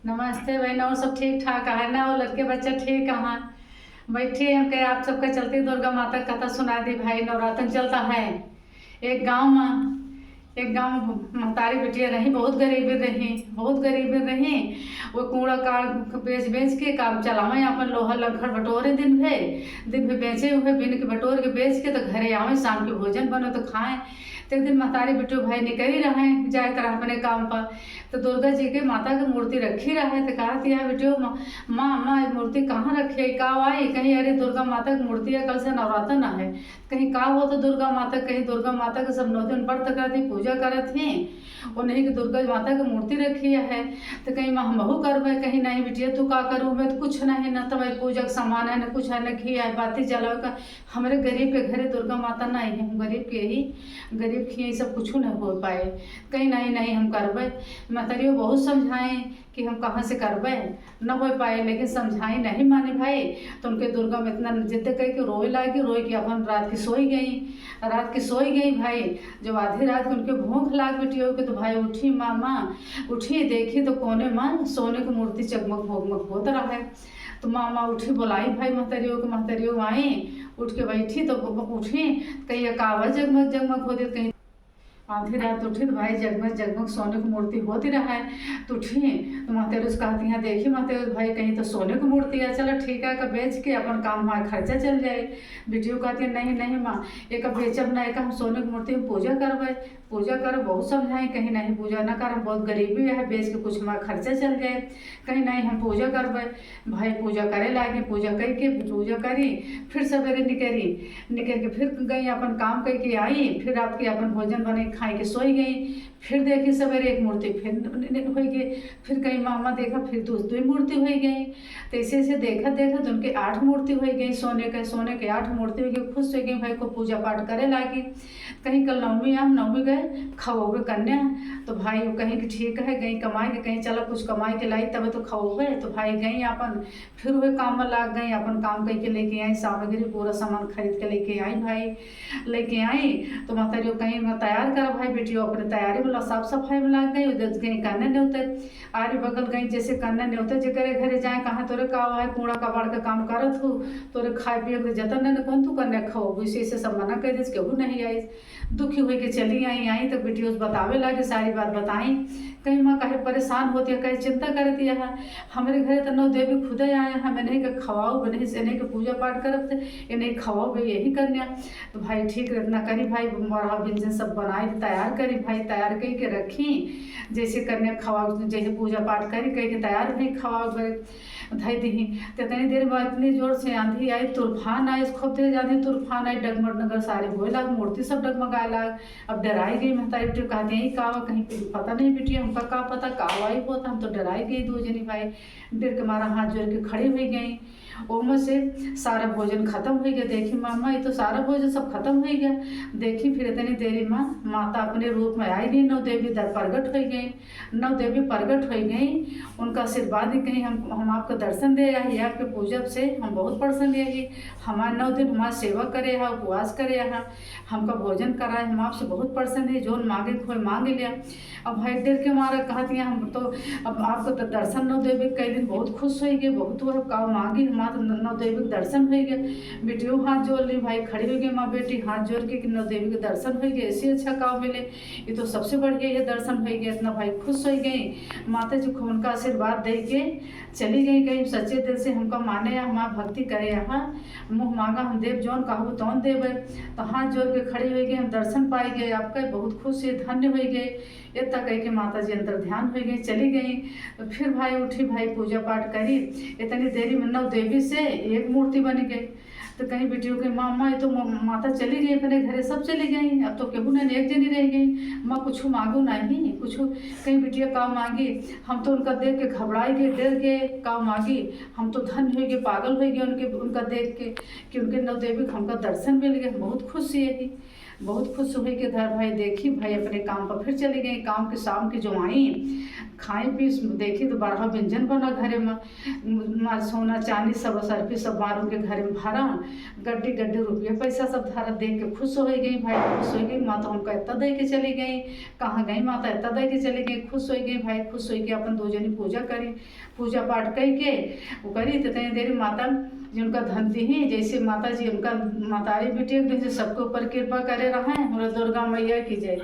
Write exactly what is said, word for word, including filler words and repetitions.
नमस्ते बहन, और सब ठीक ठाक है ना? और लड़के बच्चा ठीक है? बैठी हम कहे आप सबके चलते दुर्गा माता क कथा सुना दी भाई। नवरातन चलता है एक गाँव मा, एक गाँव मा महतारी बिटिया रही, बहुत गरीबी रही, बहुत गरीबी रही। वो कूड़ा काड़ बेच बेच के काम चलावे, अपन लोहा लंखड़ बटोरे दिन भे, दिन भे बेचे हुए बिन के बटोर के बेच के तो घरे आवे, शाम के भोजन बने तो खाए। तो एक दिन महतारी बिटियो भाई निकली रहे, जाए तरह अपने काम पर, तो दुर्गा जी के माता के मूर्ति रखी रहे। तो कहत या बिटियो, "माँ, माँ, माँ, ये मूर्ति कहाँ रखी है, का आई?" कहीं, "अरे दुर्गा माता की मूर्ति है, कल से नवरातन है।" कहीं, "का हो तो दुर्गा माता?" कहीं, "दुर्गा माता के सब नौ दिन व्रत करती, पूजा करत ही, उन्हीं की दुर्गा माता की मूर्ति रखी है।" तो कहीं, "माँ, हम बहू करबे।" कहीं, "नहीं बिटिया, तू का करू, मैं तो कुछ नहीं, ना तुम्हारी पूजा का सामान है, ना कुछ है, ना घी है, बाती जलावे का, हमरे गरीब के घरे दुर्गा माता नहीं है, हम गरीब के ही, गरीब के ही सब कुछ न हो पाए।" कहीं, "नहीं, नहीं, हम करबे।" महतरियो बहुत समझाए कि हम कहाँ से करबे, न हो पाए, लेकिन समझाई नहीं मानी भाई। तो उनके दुर्गा में इतना जिद कई कि रोए लागी, रोए कि अपन रात की सोई गई, रात की सोई गई भाई। जब आधी रात के उनके भूख लाग बिटियो के, तो भाई उठी, "माँ, माँ," उठी, देखी तो कोने मा सोने की मूर्ति चकमक भोगमक होत रहा है। तो माँ, माँ उठी, बोलाई भाई महतरियो के, महतरियो आई, उठ के बैठी तो ब-, उठी, कहिए, "का बा जगमग जगमग होत?" कहीं आधी रात उठी तो भाई जगमग जगमग सोने की मूर्ति होती रहा है। तो उठी तो महतरियो से कहती हैं, "देखी महतरियो भाई, कहीं तो सोने की मूर्ति है, चलो ठीक है, का बेच के अपन काम हमारा खर्चा चल जाए।" बिटियो कहती है, "नहीं, नहीं माँ, एक बेचब ना, एक हम सोने की मूर्ति में पूजा करबे, पूजा करब।" बहुत समझाई, कहीं, "नहीं, पूजा ना करब, बहुत गरीबी है, बेच के कुछ हमारा खर्चा चल जाए।" कहीं, "नहीं, हम पूजा करबे।" भाई पूजा करे लागी, पूजा कई के, पूजा करी, फिर सवेरे निकरी, निकर के फिर गई अपन काम कई के आई, फिर रात के अपन भोजन बने खाई के सोई गई। फिर देखी सवेरे एक मूर्ति फिर न-, न-, न-, होई गई। फिर कहीं, "माँ, माँ देखा, फिर दो, दो मूर्ति होई गई।" तो ऐसे ऐसे देखत देखत उनके आठ मूर्ति होई गई, सोने के, सोने के आठ मूर्ति होई गई। खुश होई गई, भाई को पूजा पाठ करे लागी। कहीं, "कल नवमी है, हम नवमी गए, खवोगे कन्या।" तो भाई वो कहीं कि ठीक है, गई कमाई के, कहीं, "चलो कुछ कमाई के लाई, तबे तो खवोगे।" तो भाई गई अपन फिर वह काम में लाग गई, अपन काम कई के लेके आई, सामग्री पूरा सामान खरीद के लेके आई भाई। लेके आई तो महतरियो कहीं, "मैं तैयार करा भाई।" बिटियो अपने तैयारी में ला-, साफ सफाई में लाग गई। उधर गई कन्या नेवते, आरी बगल गई, जैसे कन्या नेवते जेकरे घरे जाए, कहाँ, "तोरे का है, कूड़ा कबाड़ के काम करत हो, तोरे खाए पिए के जतन नहीं, कौन तू कन्या खाओ?" इसे, इसे सब मना कर दे, केहू नहीं आई। दुखी होई के चली आई, आई तो बिटियो से बतावे लागे, सारी बात बताई। कहीं, "माँ काहे परेशान होती है, काहे चिंता करती है? हमरे घरे तो नौ देवी खुदे आए हैं, हम इन्हीं के खवाओ, इन्हीं से, इन्हीं के पूजा पाठ करब, तो इन्हीं खवाओ भाई, यही कन्या।" तो भाई ठीक रहे, इतना करी भाई, मरहा व्यंजन सब बनाई, तैयार करी भाई, तैयार कई के रखी, जैसे कन्या खवाओ, जैसे पूजा पाठ करी, कई के तैयार भी खवाओ भाई। धई दिही। तो इतनी देर में इतनी जोर से आंधी आई, तूफान आई, खूब तेज आंधी तूफान आई, डगमग नगर सारे होए लाग, मूर्ति सब डगमगाए लाग। अब डराई गई महतारी बिटिया, कहती हैं, "का हुआ?" कहीं पता नहीं बिटिया, हमका का पता का हुआ ही होता, हम तो डराई गई दो जनी भाई, डर के मारा हाथ जोड़ के खड़ी हुई गई। ओमे से सारा भोजन खत्म हुई गया। देखी मामा, ये तो सारा भोजन सब खत्म हुई गया। देखी फिर इतनी देरी में माता अपने रूप में आई गई, नौ देवी दर प्रगट हुई गई। नौ देवी प्रगट होइ गई, उनका आशीर्वाद ही कहीं हम, हम आपका दर्शन दे आए, आपके पूजब से हम बहुत प्रसन्न रही। हमार नौ दिन हमार सेवा करे हा, उपवास करे हा, हमका भोजन कराए, हम आपसे बहुत प्रसन्न है, जोन मांगे खोए मांग लिया। अब भाई डर के मारा कहत हैं, हम तो अब आपको तो दर्शन नौ देवी के कई दिन बहुत खुश होइ गए, बहुत हुआ, का मांगी, हमार तो नौ देवी के दर्शन होइ गए। बेटियों हाथ जोड़ ली, भाई खड़ी होइ गई, माँ बेटी हाथ जोड़ के कि नौ देवी के दर्शन होइ गए, ऐसे अच्छा का मिले। ये तो सबसे बढ़िया ये दर्शन होइ गया, इतना भाई खुश होइ गई। माता जी खूब उनका आशीर्वाद दे के चली गई। कहीं सच्चे दिल से हमका माने या हमार भक्ति करे, यहाँ मुँह मांगा हम देब, जौन कहबो तौन देबे। तो हाथ जोड़ के खड़ी होइ गई, हम दर्शन पाई गए आपका, बहुत खुश है, धन्य होइ गए। इतना कह के माता जी अंतर ध्यान होइ गई, चली गई। तो फिर भाई उठी, भाई पूजा पाठ करी, इतनी देरी में नौ देवी से एक मूर्ति बन गई। तो कहीं बिटियों के, "माँ, माँ, ये तो म-, माता चली गई अपने घरे, सब चली गई, अब तो केहू नहीं, एक जनी रह गई, माँ कुछ मांगो नहीं, कुछ।" कहीं बिटिया का मांगी, हम तो उनका देख के घबराई गए, डर गए, का मांगी, हम तो धन्य होइ गए, पागल होइ गए उनके, उनका देख के कि उनके नौ देवी के हमका दर्शन मिल गए, हम बहुत खुश यही, बहुत खुश हुई के धर भाई देखी, भाई अपने काम पर फिर चली गई, काम के शाम के जो आई, खाई पी, देखी तो बारह व्यंजन बना घरे में, मार सोना चांदी सब सर्फी सब मार उनके घरे में भरा, गड्डी गड्डी रुपया पैसा सब धरा, देख के खुश होइ गई भाई, खुश होइ गई। माता हमका इतना दे के चली गई, कहाँ गई माता, इतना दे के चली गई। खुश होइ गई भाई, खुश होइ के अपन दो जनी पूजा करी, पूजा पाठ कई के वो करी। तो तनी देर माता जी उनका धन दी, जैसे माता जी उनका मतारी बिटिया के दिन से सबके ऊपर कृपा करे रहे। हमरा दुर्गा मैया की जय।